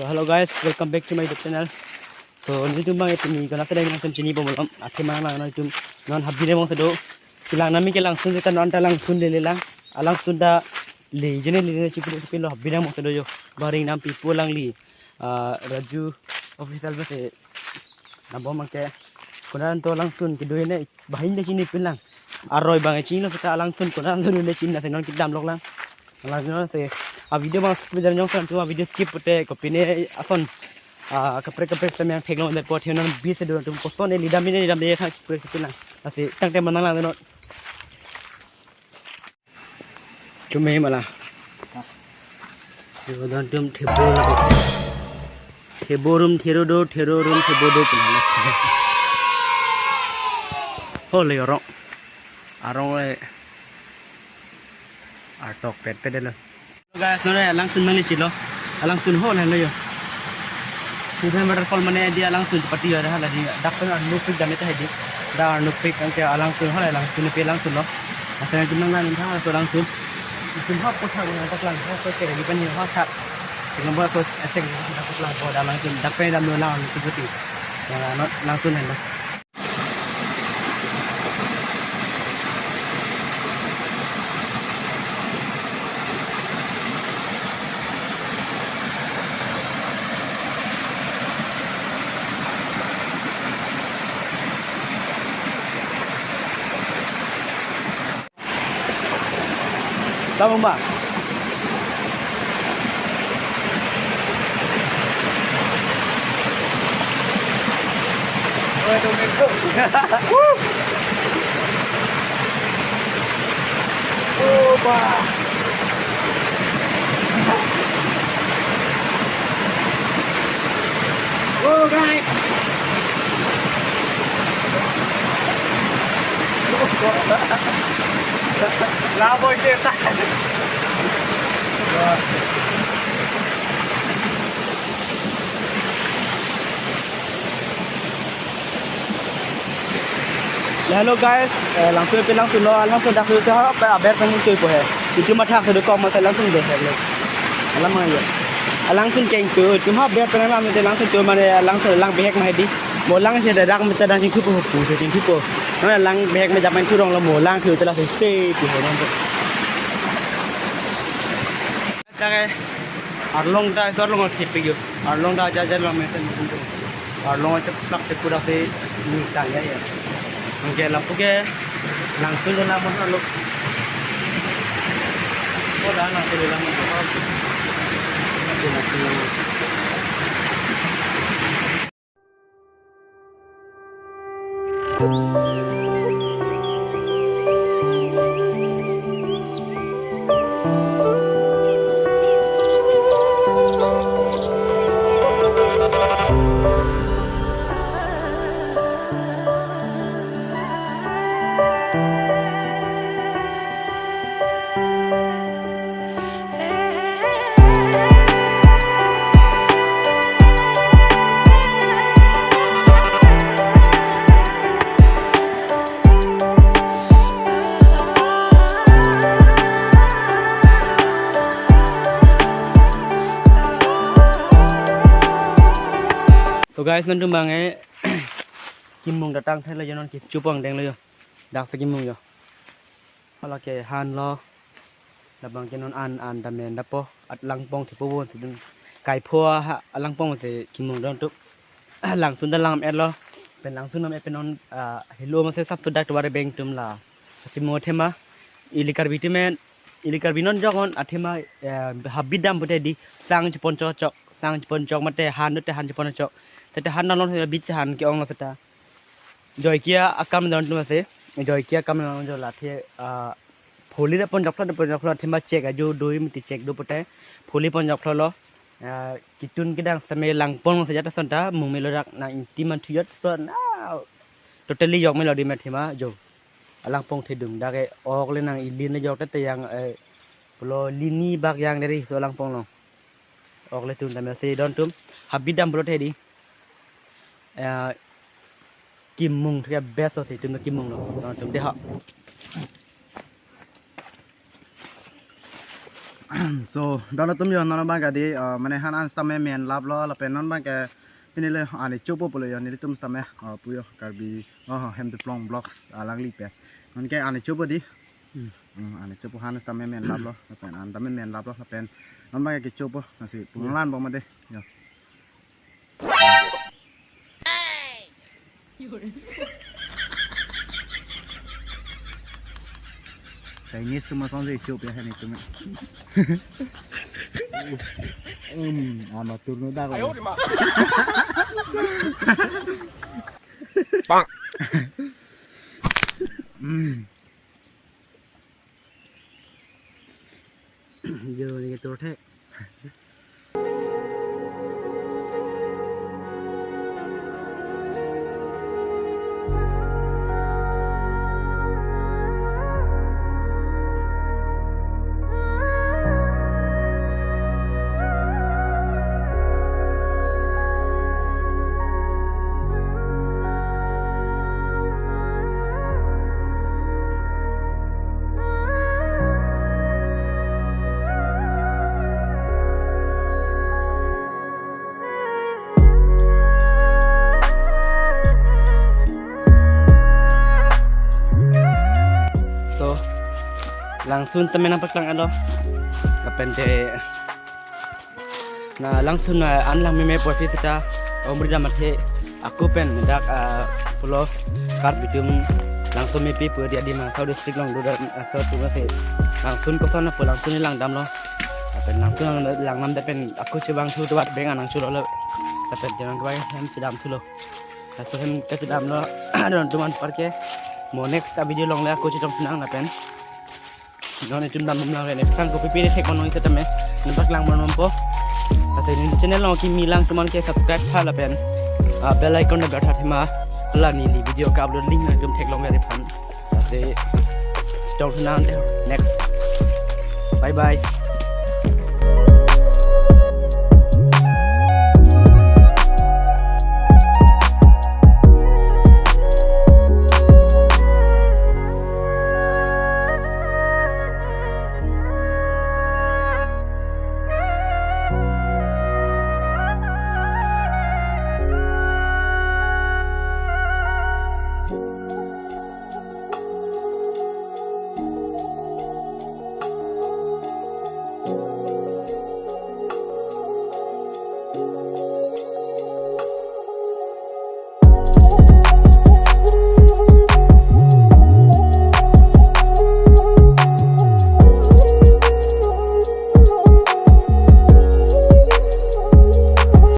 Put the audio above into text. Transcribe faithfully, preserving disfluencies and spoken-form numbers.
So hello guys, welcome back to my YouTube channel. So nelitum bang ipini konat ta dei nangtum chini bomlom, athema nang nelitum non Habbi Dam along si do. Kelang nami ke Langsun seta non ta Langsun le lang. Alangsun ta le jene le jene chipilo chipilo Habbi Dam along si do yo. Baring nam pipo lang li. Ah, Raju Official base. Nabom abangke konat an to Langsun kedo ne bahin de chinipin lang. Aroi bang chinilo seta Langsun konat an to le chinine si non kedam lok lang. Langsun si a video bang skip jar jongsi nangtum a video skip pute kopine ason, ah, kaprek kaprek samyang theklong derpo athe non bis do nangtum koson eli dam ne eli dam de thang kaprek kaprek lang. Lasi tangte manang lang non. Chume mala. Yo, don tum thebo la. Thebo rum thero do, thero rum thebo do pula. Ho le arong. Arong le. Artok pet pet lo. Guys, non Langsun nangli chilo. Langsun ho lo yo. Sudah waterfall mane di Langsun pati yo dah la di. Dak pen Arnupik dam ta di. Dak Arnupik anke Langsun ho la Langsun pe Langsun lo. Asal itu nang nang thang so Langsun. Langsun ho po thang nang tak lang ho ko ke di pen ho thak. Dengan buat ko esek tak lang ko dah Langsun dak pen dam lo Langsun pati. Ya non Langsun lo. Tama ba? Opa! Oh, guys! Laboy kita. Hello guys, eh, Langsun pe Langsun lo, Langsun dak su ha pe aber pen tu po he. Itu mathak su kom ma Langsun de he le. Alam ma ye. Langsun keng tu, itu ha aber pen ma te Langsun tu mane Langsun lang behek ma di. Mo lang si dak me ta dang chingthu po pu si chingthu po. Na lang behek me jap main thu rong lo mo lang thu ta la si se pu he. Dak ke arlong ta, arlong thepik yo. Arlong ta aja aja long mesen mesen tu. Arlong ta plak te pura se ni tang ya ya. Anke lapu ke Langsun lo lamon lo. Ko da Langsun lo lamon lo. So guys, nangtum bang eh, kimung datang thai lo yo non kecho pon deng lo yo. Dak si kimung yo. Hala ke han lo. Labang ke non an an dam en dapo. At langpong thepo bon si dun. Kaipho ha langpong si kimung don tu. Langsun ta lang et lo. Pen Langsun nam et pen non, ah, helo ma se sap tu dak tu bare beng tum la. Chimo thema. Ili Karbi tu men. Ili Karbi non jok on athema, eh, Habbi Dam pute di sang chepon chok chok. Sang chepon chok mate han te han chepon chok. Tete han non se beach han ke-ong lo seta. Joikia akam don tu ma se. Joikia akam don jo la the, ah, pholi da pon jok lo, da pon jok lo, athema chek ajo doi mati chek do pute. Pholi pon jok lo. Ah, kitun kedang seta me langpong se jata son ta, mung me lo dak na inti man thuyot so na. Totally yok me lo di me thema jo. Alangpong thedung dak ke ok le nang ili ne jok ta te yang, eh, pulo lini bak yang dari so alangpong lo. Ok le tun tame si don tum Habbi Dam pulo the di. Eh, kimung the best lo si tum kimung lo. Don tum de ha. So, don atum yo, non abang ke dei, uh, mane han an sitame men laplo, lapen non abang ke pini le ani chopo pulo yo, nelitum sitame, uh, pu yo Karbi, uh, Hemteplong Vlogs alangli pen. Non ke ani chopo dei. Hmm. Hmm, ani chopo, han sitame men laplo, lapen an tame men laplo, lapen non abang ke chopo, lasi punglan bom dei yo. Chinese atum asonsi chop ya, heni atum. Um, ama turno dak. Ayo, di ma. Bang. Hmm. Jo ni tur thek. So, langsun sitame nangpaklang alo. Lapen te na langsun, ah, an lang meme porfi seta, omri dam athe, ako pen dak, ah, pulo Karbi atum langsun mepi pu dia di Mansau district along do dak, ah, so tu se langsun koson na pu langsun ni langdamlo. Lapen langsun lang, langnam det pen ako chevangthu tuat beng anang chulo lo. Lapen jangan kawai hem chedamthulo. Laso hem kachedamlo, don atum anparke. Mo next a video along le ako chetong sinang lapen. Non itum dam bom lang re, next time kopi pi thek kono isi tame nangpaklang bom nompo. Lasi neli channel along kimi lang atum an ke subscribe tha lapen, ah, bell icon ta ber tha thema. Hala neli video ka-upload link nangtum theklong veriphan. Lasi chetong sinang te next. Bye bye.